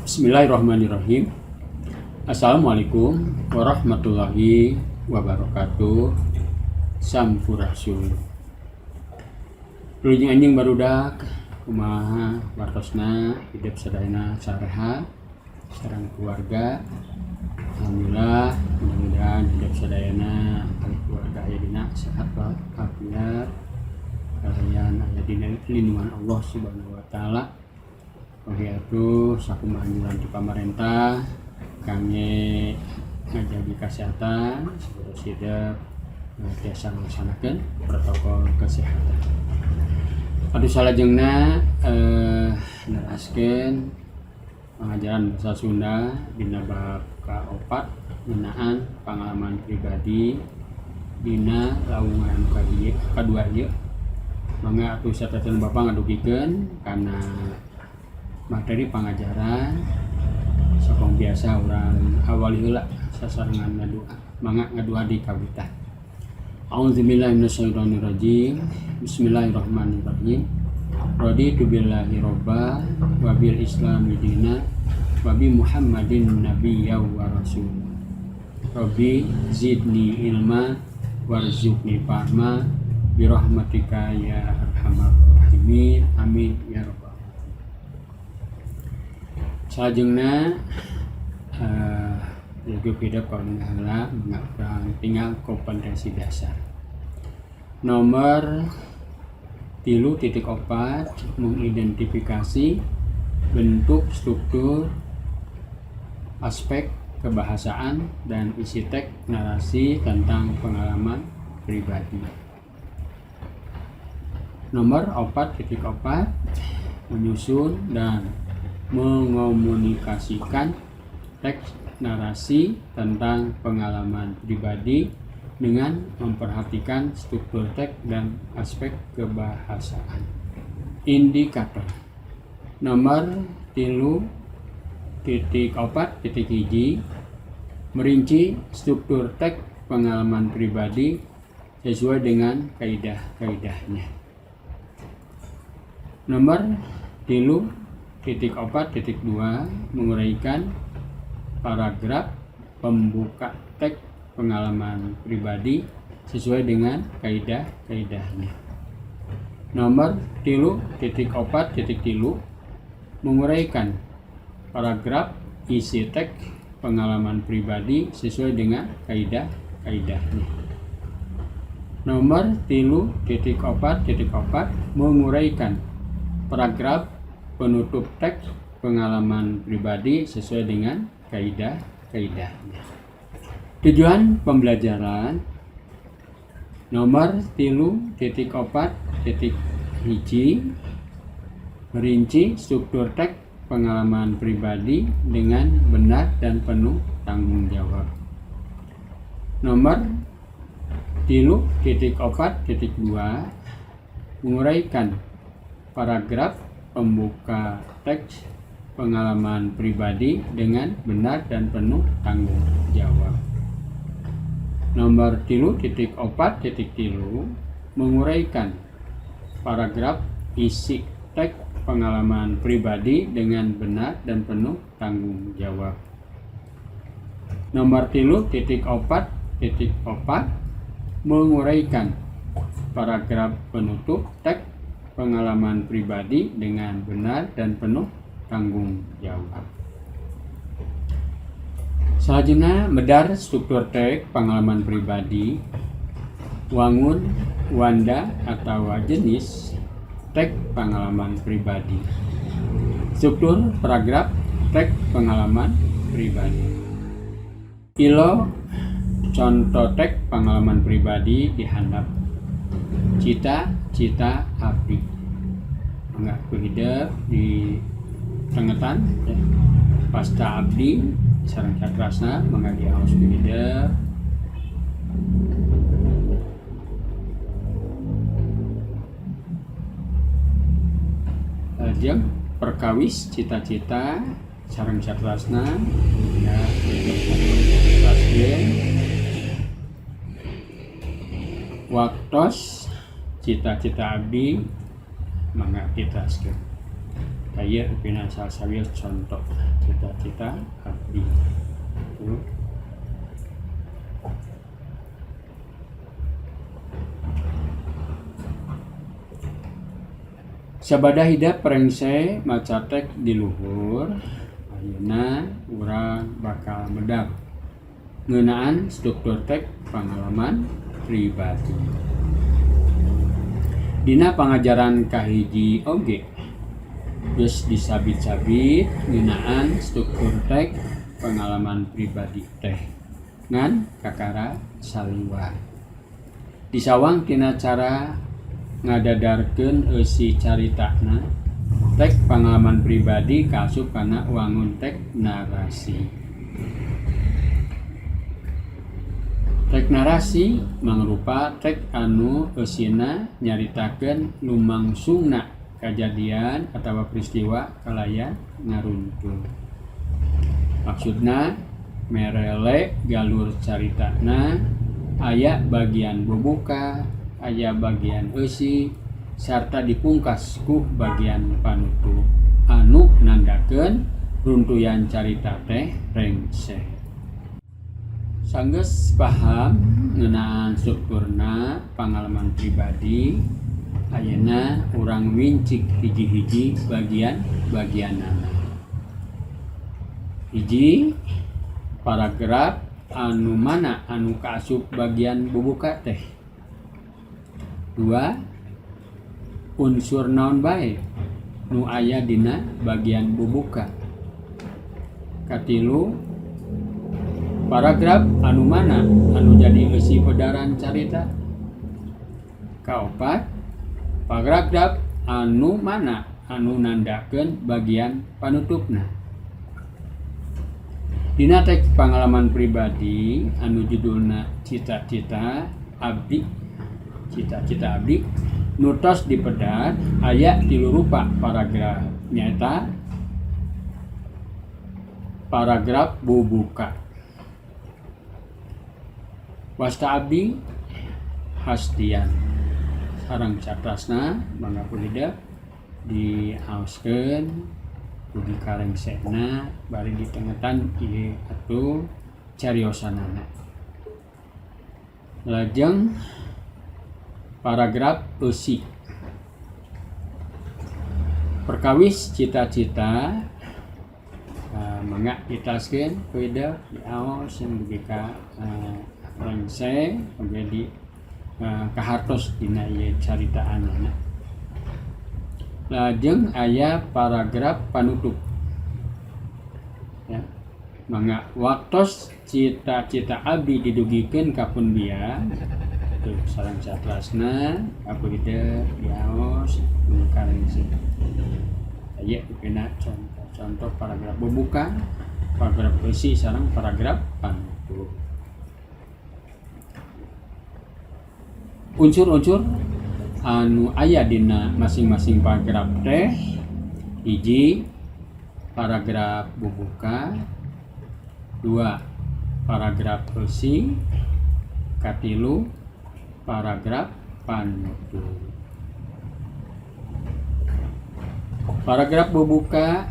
Bismillahirrahmanirrahim. Assalamualaikum warahmatullahi wabarakatuh. Sampurasun. Wilujeng enjing, barudak. Kumaha wartosna hidep sadayana, sarehat sareng keluarga? Alhamdulillah, mudah-mudahan hidep sadayana kali keluarga aya dina sehat walafiat, kalian aya dina lindungan Allah Subhanahu wa Taala. Oke atuh, sakumaha anjuran ti pamarentah kangge ngajagi kesehatan, sapertos hidep tiasa ngalaksanakeun protokol kesehatan. Aduh, salajengna neraskeun pengajaran bahasa Sunda dina bab kaopat ngeunaan pengalaman pribadi dina lawungan kahiji kadua ieu. Mangga atuh sateuacan Bapak ngadugikeun kana materi pangajaran. Sakumaha biasa, urang awali heula sasarengan ngadua. Mangga ngadua di kawitan. A'udzubillahi minasyaitonirrajim. Bismillahirrahmanirrahim. Raditu billahi robba wa bil islami dina wa bi Muhammadin nabiyya wa rasul. Rabbi zidni ilma warzuqni fahma bi rahmatika ya arhamar rahimin. Amin ya rabbal alamin. Salajengna juga beda heula urang tinggal kompetensi dasar nomor 3.4, mengidentifikasi bentuk, struktur, aspek kebahasaan, dan isi teks narasi tentang pengalaman pribadi. Nomor 4.4, menyusun dan mengomunikasikan teks narasi tentang pengalaman pribadi dengan memperhatikan struktur teks dan aspek kebahasaan. Indikator nomor 3.4.1, merinci struktur teks pengalaman pribadi sesuai dengan kaidah-kaidahnya. Nomor 3.4.2, menguraikan paragraf pembuka teks pengalaman pribadi sesuai dengan kaidah-kaidahnya. Nomor 3.4.3, menguraikan paragraf isi teks pengalaman pribadi sesuai dengan kaidah-kaidahnya. Nomor 3.4.4, menguraikan paragraf penutup teks pengalaman pribadi sesuai dengan kaidah-kaidahnya. Tujuan pembelajaran nomor 3.4.1, merinci struktur teks pengalaman pribadi dengan benar dan penuh tanggung jawab. Nomor 3.4.2, menguraikan paragraf pembuka teks pengalaman pribadi dengan benar dan penuh tanggung jawab. Nomor 3.4.3, menguraikan paragraf isi teks pengalaman pribadi dengan benar dan penuh tanggung jawab. Nomor 3.4.4, menguraikan paragraf penutup teks pengalaman pribadi dengan benar dan penuh tanggung jawab. Selanjutnya, medar struktur teks pengalaman pribadi, wangun, wanda atau jenis teks pengalaman pribadi, struktur paragraf teks pengalaman pribadi. Ilo contoh teks pengalaman pribadi di handap, cita-cita abdi. Mangga ku hidep di tengetan ya. Pasta abdi sareng saterasna, mangga diaos ku hidep. Jeung perkawis cita-cita sareng saterasna ya, teraskeun waktos cita-cita abdi, mangga diteraskeun. Tah, ieu pina salah sawios contoh cita-cita abdi. Tuh. Sabada hidep rengse maca teks di luhur, ayeuna urang bakal medar ngeunaan struktur teks pangalaman pribadi. Dina pangajaran kahiji oge geus disabit-sabit ngeunaan struktur teks pangalaman pribadi teh, ngan kakara saliwat. Disawang tina cara ngadadarkeun eusi caritana, teks pangalaman pribadi kaasup kana wangun teks narasi. Teks narasi mangrupa teks anu eusina nyaritakeun lumangsungna kajadian atawa peristiwa kalayan ngaruntun. Maksudna merele galur caritana aya bagian bubuka, aya bagian eusi, sarta dipungkas ku bagian panutup anu nandakeun runtuyan carita teh rengse. Sanggeus paham ngeunaan strukturna pangalaman pribadi, ayeuna urang wincik hiji-hiji bagian-bagianana. Hiji, paragraf anu mana anu kaasup bagian bubuka teh. Dua, unsur naon bae nu aya dina bagian bubuka. Katilu, paragraf anu mana anu jadi eusi pedaran carita. Kaopat, paragraf anu mana anu nandakeun bagian panutupna. Dina teks pangalaman pribadi anu judulna Cita-cita Abdi, Cita-cita Abdi nu tos dipedar aya tilu rupa paragraf, nyaeta paragraf bubuka. Wasta abdi Hasdian sareng satrasna, mangga ku hidep diaoskeun dugi ka rengsena bari ditengetan ieu atuh cariosanana. Lajeng paragraf eusi. Perkawis cita-cita, mangga diteraskeun ku hidep diaos dugi ka rengse oge di kahartos dina ieu caritaanana. Lajeng aya paragraf panutup. Ya. Mangga waktos cita-cita abdi didugikeun ka pun biang, tuh sareng satrasna aku hidep diaos dugi ka rengse. Aya dipina contoh-contoh paragraf bubuka, paragraf eusi sareng paragraf panutup. Unsur-unsur anu aya dina masing-masing paragraf teh: hiji, paragraf bubuka, dua, paragraf eusi, katilu, paragraf panutup. Paragraf bubuka.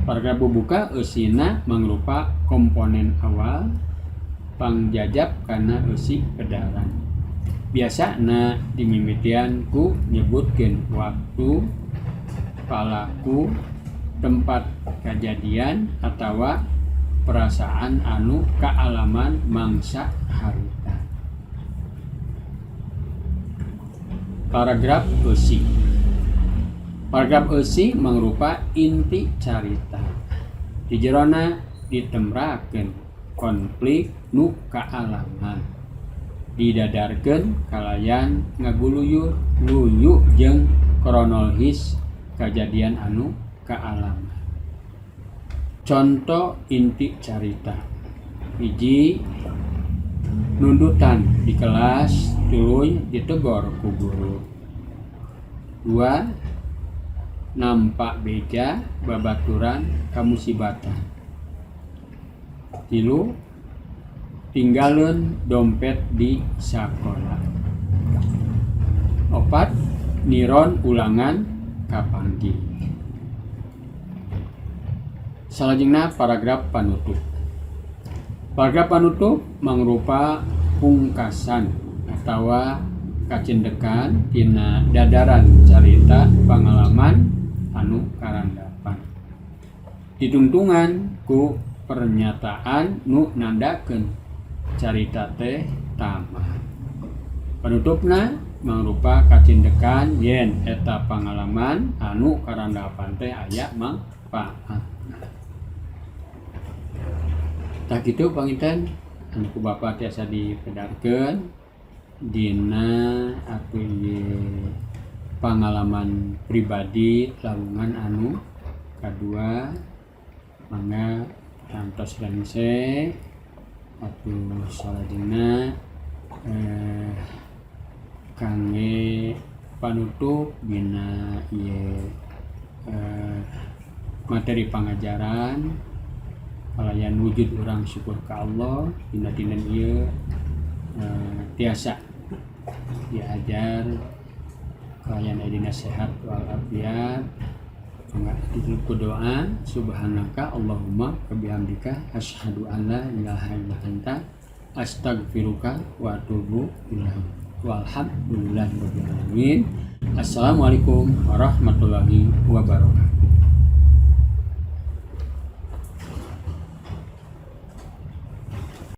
Paragraf bubuka eusina mangrupa komponen awal pangjajab kana eusi pedaran. Biasana dimimitian ku nyebutkeun waktu, palaku, tempat kajadian atawa perasaan anu kaalaman mangsa harita. Paragraf eusi. Paragraf eusi mangrupa inti carita. Di jerona ditemrakeun konflik nu kaalaman. Didadarkeun kalayan ngaguluyur luyu jeung kronologis kajadian anu kaalaman. Contoh inti carita. Hiji, nundutan di kelas tuluy ditegor ku guru. Dua, nampak beja babaturan kamusibatan. Tilu, tinggaleun dompet di sakola. Opat, niron ulangan kapanggih. Salajengna paragraf panutup. Paragraf panutup mangrupa pungkasan atawa kacendekan tina dadaran carita pangalaman anu karandapan, ditungtungan ku pernyataan nu nandakeun carita teh tamat. Panutupna mangrupa kacindekan yen eta pangalaman anu karandapan teh aya mangpaatna. Tah, kitu panginten anu ku Bapak tiasa dipedarkeun dina atuh ieu pangalaman pribadi lawungan anu kadua. Mangga kantos rengse atuh. Salajengna kangge panutup dina ieu materi pangajaran, kalayan wujud urang syukur ka Allah dina dinten ieu tiasa diajar kalayan dina sehat walafiat. Mangga ditutup ku doa. Subhanaka Allahumma wa bihamdika, asyhadu an la ilaha illa anta, astaghfiruka wa atubu ilaik. Walhamdulillahirabbil alamin. Assalamualaikum warahmatullahi wabarakatuh.